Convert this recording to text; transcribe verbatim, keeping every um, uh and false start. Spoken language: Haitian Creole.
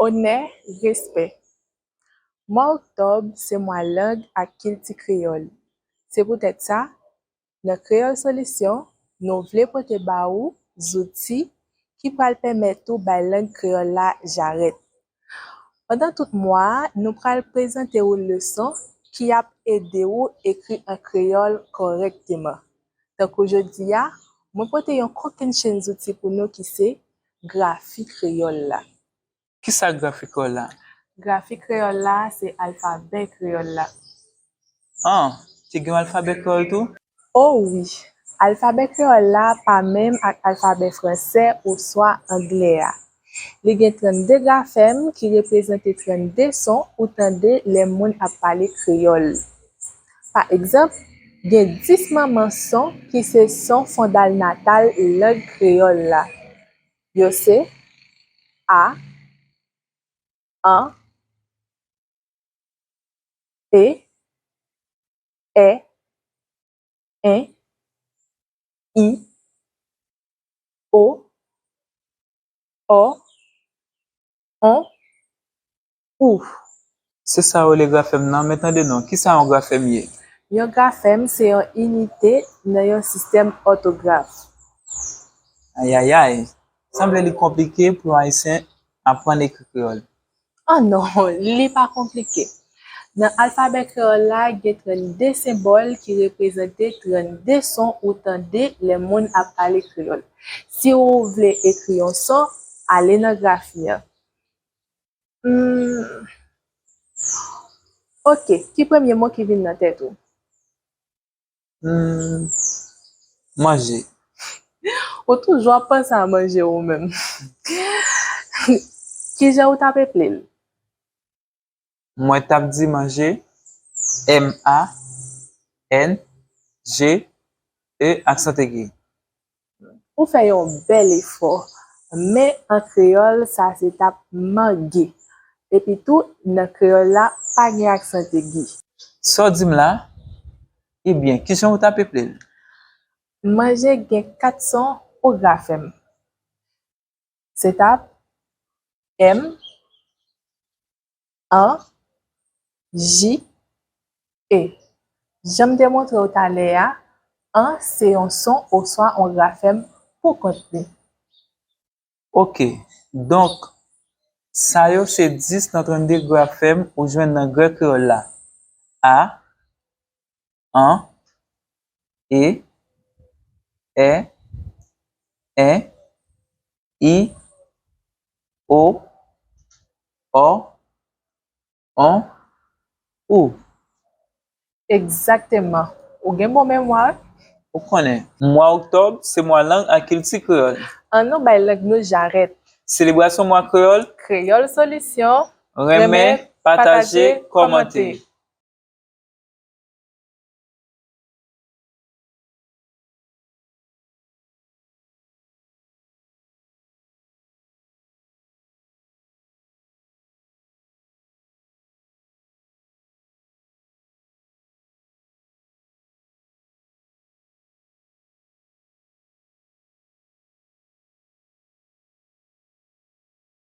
Onè, respè. Mwa oktòb se mwa lang ak kilti kreyòl. Se poutèt sa, nan Kreyòl Solisyon, nou vle pote ba ou zouti ki pral pèmèt ou bay lang kreyòl la jarèt. Pandan tout mwa a, nou pral prezante ou leson ki ap ede ou ekri an kreyòl kòrèkteman. Tankou jodi a, mwen pote yon kokennchenn zouti pou nou ki se grafi kreyòl la. Kisa grafi kreyòl la? Grafi kreyòl la se alfabè kreyòl la. An, te gen yon alfabè kreyòl tou? O wi, alfabè kreyòl la pa menm ak alfabè fransè oswa anglè a. Li gen trannde grafèm ki reprezante trannde son ou tande lè moun ap pale kreyòl. Pa egzanp, gen dis manman son ki se son fondalnatal lang kreyòl la. Yo se a, an, e, è, en, i, o, ò, on, ou. Se sa yo rele grafèm nan, men tande non, kisa yon grafèm ye? Yon grafèm se yon inite nan yon sistèm òtograf. Ayayay, sanble li konplike pou yon Ayisyen aprann ekri kreyòl. Oh non, li pa konplike. Nan alfabè kreyòl la, gen trannde senbòl ki reprezante trannde son ou tande lè moun ap pale kreyòl. Si ou vle ekri yon son, ale nan grafi an. Hmm. Ok, ki premye mo ki vin nan tèt ou? Hmm, manje. Ou toujou ap panse a manje ou menm. Kijan ou t ap eple l? Mwen t ap di manje, M A N G E, aksan egi. Ou fè yon bèl efò, men an kreyòl, sa se t ap mange. Epi tou, nan kreyòl la, pa gen aksan egi. Sa w di m la? Ebyen, kijan w t ap eple l? Manje gen kat son ou grafèm. Se t ap M, an, J, e. Jan m te montre w talè a, an se yon son oswa yon grafèm pou kont li. Ok, donk, sa yo se dis nan trannde grafèm ou jwenn nan grèk kreyòl la. A, an, e, è, en, i, o, ò, on, ou. Egzakteman. Ou gen bon memwa, wi. Ou konnen, mwa oktòb se mwa lang ak kilti kreyòl. Ann nou bay lang nou jarèt. Selebrasyon mwa kreyòl. Kreyòl Solisyon. Renmen, pataje, kòmante.